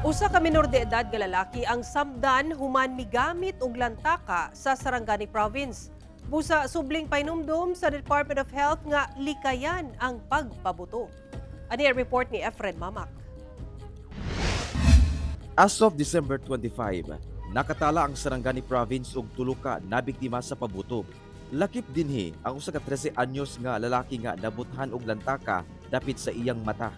Usa ka minor de edad nga lalaki ang samdan human migamit og lantaka sa Sarangani Province. Busa subling painumdum sa Department of Health nga likayan ang pagpabuto. Ani ang report ni Efren Mamak. As of December 25, nakatala ang Sarangani Province og tulo ka nabiktima sa pabuto. Lakip dinhi ang usa ka 13 anyos nga lalaki nga nabuthan og lantaka dapit sa iyang mata.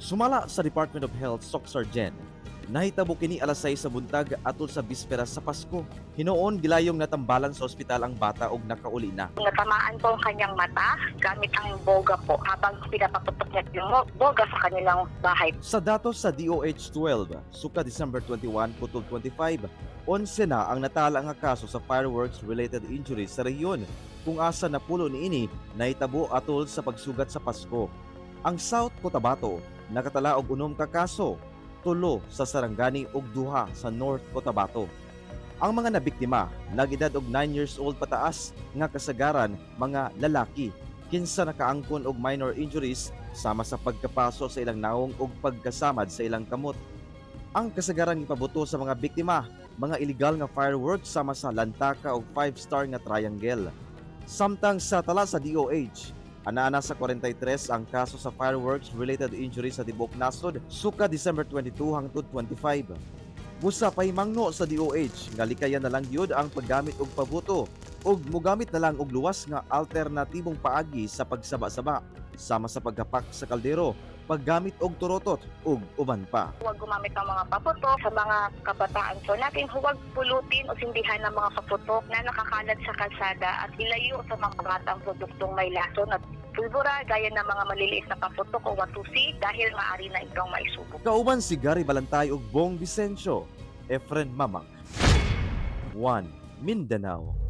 Sumala sa Department of Health Soccsksargen, nahitabo kini alas 6 sa buntag atol sa bispera sa Pasko. Hinuon gilayong natambalan sa ospital ang bata og nakauli na. Natamaan po ang kanyang mata gamit ang boga po habang pinapaputok niya yung boga sa kanilang bahay. Sa datos sa DOH 12, suka December 21 putol 25, 11 na ang natala nga kaso sa fireworks-related injuries sa rehiyon kung asa napulo niini nahitabo atol sa pagsugat sa Pasko. Ang South Cotabato nakatala og 6 ka kaso, 3 sa Sarangani ug 2 sa North Cotabato. Ang mga nabiktima nag-edad og 9 years old pataas nga kasagaran mga lalaki kinsa nakaangkon og minor injuries sama sa pagkapaso sa ilang naong ug pagkasamad sa ilang kamot. Ang kasagaran gipabuto sa mga biktima, mga illegal nga fireworks sama sa lantaka ug 5-star nga triangle. Samtang sa tala sa DOH, ana-ana sa 43 ang kaso sa fireworks related injuries sa tibuok nasod suka December 22 hangtod 25. Busa pahimangno sa DOH nga likayan na lang gyud ang paggamit og pabuto ug mogamit na lang og luwas nga alternatibong paagi sa pagsaba-saba sama sa paghapak sa kaldero, paggamit og turotot ug uban pa. Huwag gumamit ng mga paputok. Sa mga kabataan po natin, huwag pulutin o sindihan ng mga paputok na nakakalat sa kalsada at ilayo sa mga batang produktong may lason at pulbura gaya ng mga maliliit na paputok o watusi dahil maaari na itong maisubo. Kauban si Gary Balantay ug Bong Vicencio, Efren Mamak. 1 Mindanao.